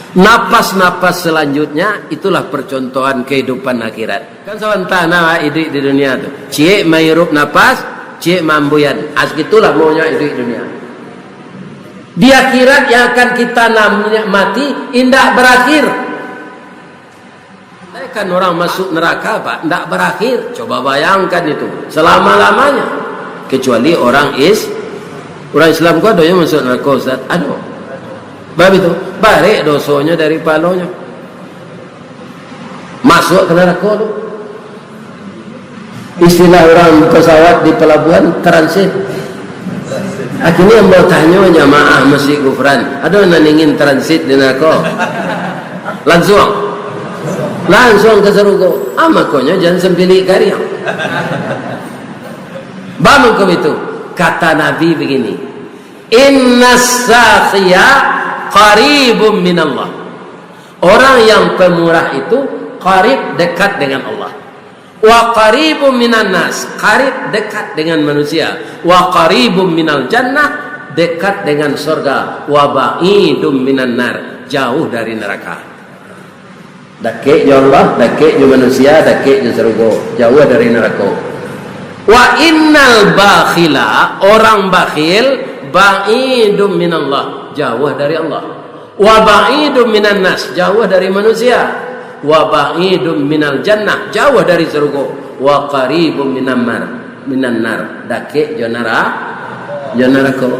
Napas-napas selanjutnya, itulah percontohan kehidupan akhirat. Kan sabanta nah iduik di dunia tu. Ciek mairup napas, ciek maambuian. As gitulah maunya iduik dunia. Di akhirat yang akan kita nam-, nikmati, indak berakhir. Andaikan orang masuk neraka, Pak, ndak berakhir. Coba bayangkan itu, selama-lamanya. Kecuali orang is-, orang Islam ko ado yang masuk neraka, Ustaz? Ado. Bab itu, barek dosonyo dari palonyo. Masuk ka narako tu. Istilah urang pesawat di pelabuhan, transit. Akhirnyo ambo tanyo jamaah Masjid Gufran, ado nan ingin transit di narako? Lansuang. Lansuang ka sarugo. Ah, makonyo jan sampilik kariang. Ba mangko itu, kata Nabi begini, "Innas sakhiya qaribum minallah." Orang yang pemurah itu qarib, dekat dengan Allah. "Wa qaribum minan nas," qarib, dekat dengan manusia. "Wa qaribum minal jannah," dekat dengan sorga. "Wa ba'idum minan nar," jauh dari neraka. Dakek jo Allah, dakek jo manusia, dakek jo sarugo, jauah dari narako. "Wa innal bakhila," orang bakhil, "ba'idum minallah," jauah dari Allah. "Wa ba'idum minan nas," jauah dari manusia. "Wa ba'idum minal jannah," jauah dari sarugo. "Wa qaribum minan nar," minan nar, dakek jo nara-, jo narako.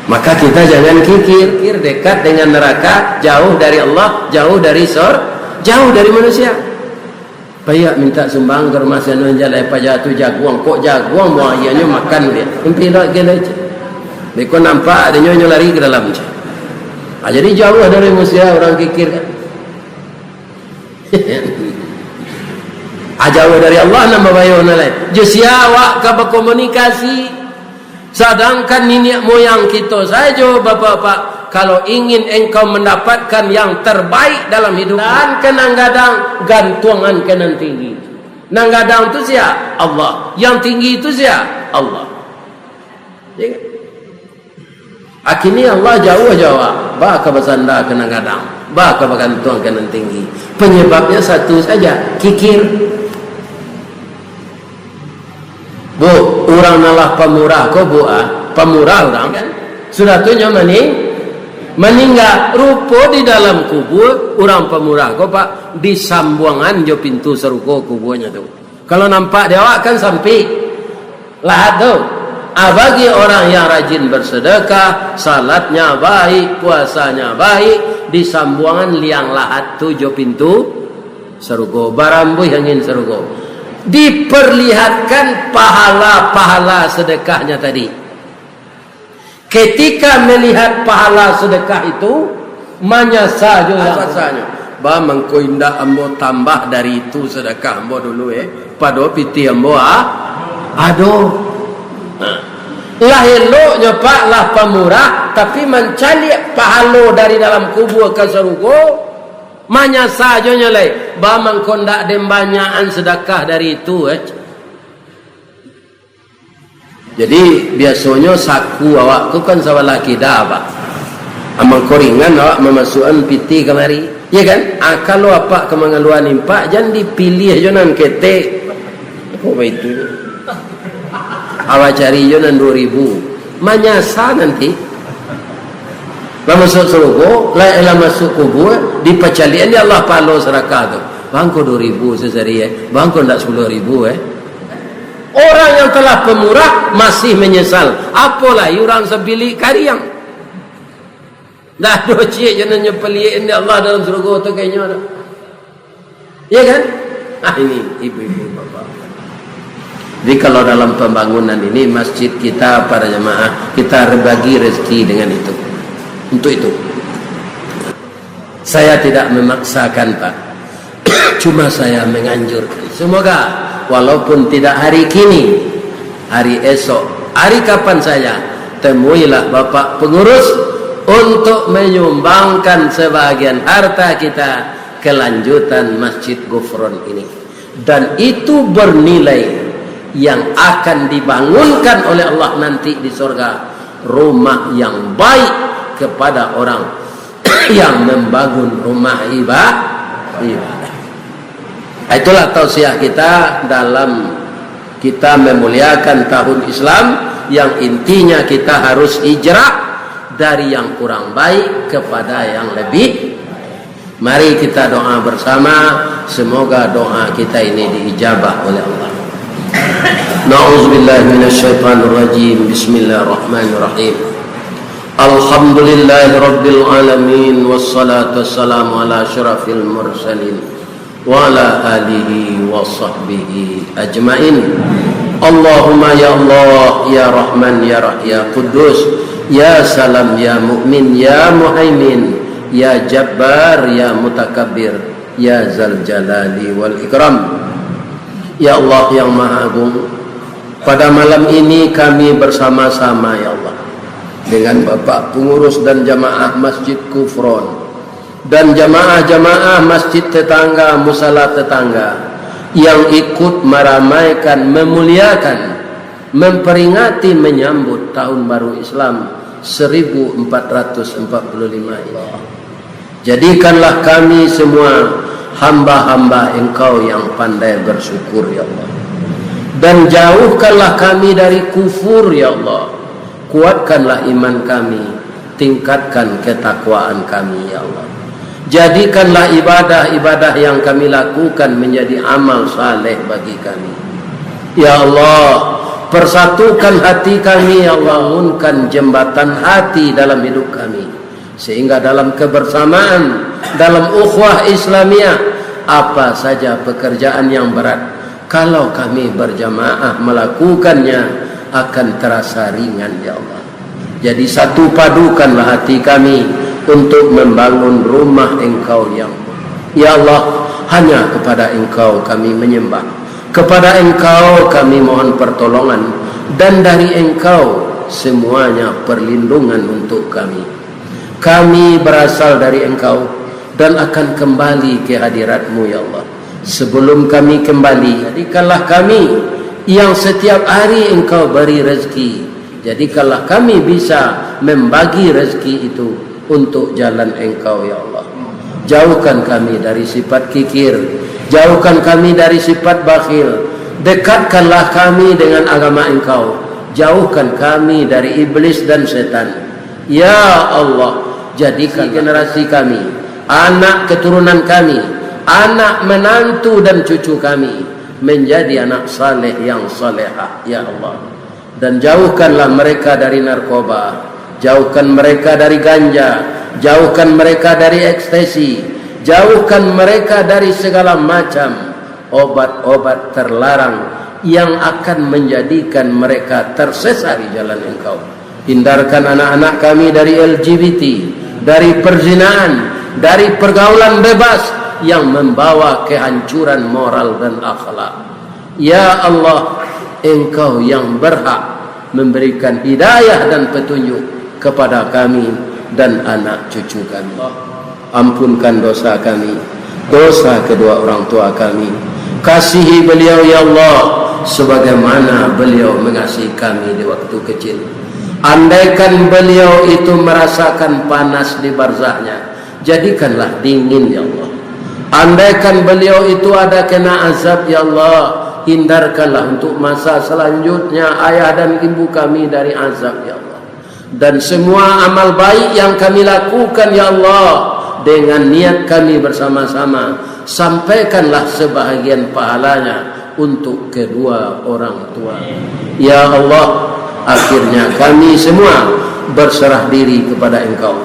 Maka kita jangan kikir, kikir dekat dengan neraka, jauh dari Allah, jauh dari sor-, jauh dari manusia. Payah mintak sumbang ka rumah si anu, jalai paja tu jaguang, kok jaguang buang aianyo makan dia. Mimpi lah gila je. Beko nampak adanya nyo lari ke dalam je. Ah, jadi jauh dari manusia orang kikir kan. Ah, jauh dari Allah nan babayo nan lain. Jo sia awak ka bakomunikasi? Sadangkan niniak moyang kito sajo, bapak-bapak, kalau ingin engkau mendapatkan yang terbaik dalam hidup, tahan ka nan gadang, gantuangan ka nan tinggi. Nan gadang tu sia? Allah. Yang tinggi tu sia? Allah. Ya kan? Akhirnyo Allah jauah jo awak, ba ka basanda ka nan gadang, ba ka bagantuang ka nan tinggi. Penyebabnya satu saja, kikir. Bu, urang nan lah pamurah ko, Bu, ah, pamurah urang kan. Sudah tu nyo maning-, maningga. Rupo di dalam kubua urang pamurah ko, Pak, disambuangan jo pintu sarugo kubuanyo tu. Kalau nampak di awak kan sampik. Lahat tu. Ah, bagi orang yang rajin bersedekah, salatnya baik, puasanya baik, disambuangan liang lahat tu jo pintu sarugo, barambuih angin sarugo. Diperlihatkan pahala-pahala sedekahnya tadi. Ketika melihat pahala sedekah itu, manyasa jo urang. Masanyo, ba mangko indak ambo tambah dari itu sedekah ambo dulu, eh, pado pitih ambo, ah, ado. Nah. Lah eloknyo, Pak, lah pamurah, tapi mancaliak pahalo dari dalam kubua ka sarugo, manyasa jo nyo lai, ba mangko ndak den banyakan sedekah dari itu, eh. Jadi, biasonyo saku awak tu kan sabalah kida, Pak. Amang ko ringan awak mamasuakan pitih kamari. Iya kan? Ah, kalau apak ka mangaluan impak, jan dipiliah jo nan ketek. Kok baitu? Awak cari jo nan duo ribu. Manyasa nanti. Lah masuak sarugo, lah, lah masuak kubua, dipacaliakan dek Allah pahalo sadakah tu. Bangko duo ribu sasari, eh. Bangko ndak sapuluah ribu, eh. Orang yang telah pemurah masih menyesal, apolai urang sabilik kariang. Dah do ciek je nan nyo paliak dek Allah dalam sarugo tu ka inyo tu. Iya kan? Ah, ini ibu-ibu, bapak. Jadi, kalau dalam pembangunan ini, masjid kita, para jemaah, kita bagi rezeki dengan itu. Untuk itu. Saya tidak memaksakan, Pak. Cuma saya menganjurkan. Semoga, walaupun tidak hari kini, hari esok, hari kapan saja, temuilah Bapak pengurus untuk menyumbangkan sebahagian harta kita kelanjutan Masjid Gufron ini. Dan itu bernilai yang akan dibangunkan oleh Allah nanti di sorga, rumah yang baik kepada orang yang membangun rumah iba-, ibadah. Itulah tausiah kita dalam kita memuliakan tahun Islam, yang intinya kita harus hijrah dari yang kurang baik kepada yang lebih. Mari kita doa bersama, semoga doa kita ini diijabah oleh Allah. Na'udzubillahi minasyaitonirrajim. Bismillahirrahmanirrahim. Alhamdulillahirabbil alamin, wassalatu wassalamu ala asyrafil mursalin, وعلى آله وصحبه أجمعين. اللهم يا الله، يا رحمن، يا رح-، يا قدوس، يا سلام، يا مؤمن، يا مهيمن، يا جبار، يا متكبر، يا ذا الجلال والإكرام. Ya Allah yang Maha Agung, pada malam ini kami bersama-sama, ya Allah, dengan Bapak Pengurus dan Jamaah Masjid Kufron, dan jamaah-jamaah masjid tetangga, musala tetangga, yang ikut meramaikan, memuliakan, memperingati, menyambut Tahun Baru Islam seribu empat ratus empat puluh lima ini. Jadikanlah kami semua hamba-hamba Engkau yang pandai bersyukur, ya Allah. Dan jauhkanlah kami dari kufur, ya Allah. Kuatkanlah iman kami, tingkatkan ketakwaan kami, ya Allah. Jadikanlah ibadah-ibadah yang kami lakukan menjadi amal saleh bagi kami. Ya Allah, persatukan hati kami, ya Allah, bangunkan jembatan hati dalam hidup kami, sehingga dalam kebersamaan, dalam ukhuwah Islamiyah, apa saja pekerjaan yang berat, kalau kami berjamaah melakukannya, akan terasa ringan, ya Allah. Jadi, satu padukanlah hati kami untuk membangun rumah Engkau yang, ya Allah, hanya kepada Engkau kami menyembah, kepada Engkau kami mohon pertolongan, dan dari Engkau semuanya perlindungan untuk kami. Kami berasal dari Engkau dan akan kembali ke hadirat-Mu, ya Allah. Sebelum kami kembali, jadikanlah kami yang setiap hari Engkau beri rezeki. Jadikanlah kami bisa membagi rezeki itu untuk jalan Engkau, ya Allah. Jauhkan kami dari sifat kikir, jauhkan kami dari sifat bakhil. Dekatkanlah kami dengan agama Engkau. Jauhkan kami dari iblis dan setan. Ya Allah, jadikan generasi kami, anak keturunan kami, anak menantu dan cucu kami menjadi anak saleh yang salehah, ya Allah. Dan jauhkanlah mereka dari narkoba, jauhkan mereka dari ganja, jauhkan mereka dari ekstasi, jauhkan mereka dari segala macam obat-obat terlarang yang akan menjadikan mereka tersesat di jalan Engkau. Hindarkan anak-anak kami dari L G B T, dari perzinaan, dari pergaulan bebas yang membawa kehancuran moral dan akhlak. Ya Allah, Engkau yang berhak memberikan hidayah dan petunjuk kepada kami dan anak cucu kami. Ampunkan dosa kami, dosa kedua orang tua kami. Kasihi beliau, ya Allah, sebagaimana beliau mengasihi kami di waktu kecil. Andaikan beliau itu merasakan panas di barzahnya, jadikanlah dingin, ya Allah. Andaikan beliau itu ada kena azab, ya Allah, hindarkanlah untuk masa selanjutnya ayah dan ibu kami dari azab, ya Allah. Dan semua amal baik yang kami lakukan, ya Allah, dengan niat kami bersama-sama, sampaikanlah sebahagian pahalanya untuk kedua orang tua. Ya Allah, akhirnya kami semua berserah diri kepada Engkau.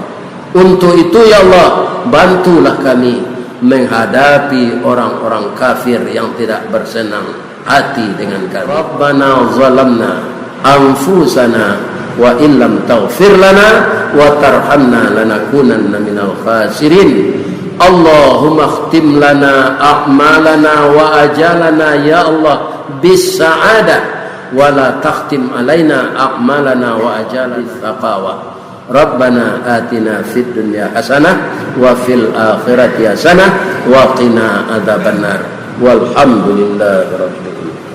Untuk itu, ya Allah, bantulah kami menghadapi orang-orang kafir yang tidak bersenang hati dengan kami. Rabbana zalamna anfusana wa illam taghfir lana wa tarhamna lanakunanna minal khasirin. Allahumma khtim lana a'malana wa ajalana, ya Allah, bis sa'adah, wa la takhtim alaina a'malana wa ajalana bis saqawah. Rabbana atina fid dunya hasanah wa fil akhirati hasanah wa qina adzabannar. Walhamdulillahi rabbil alamin.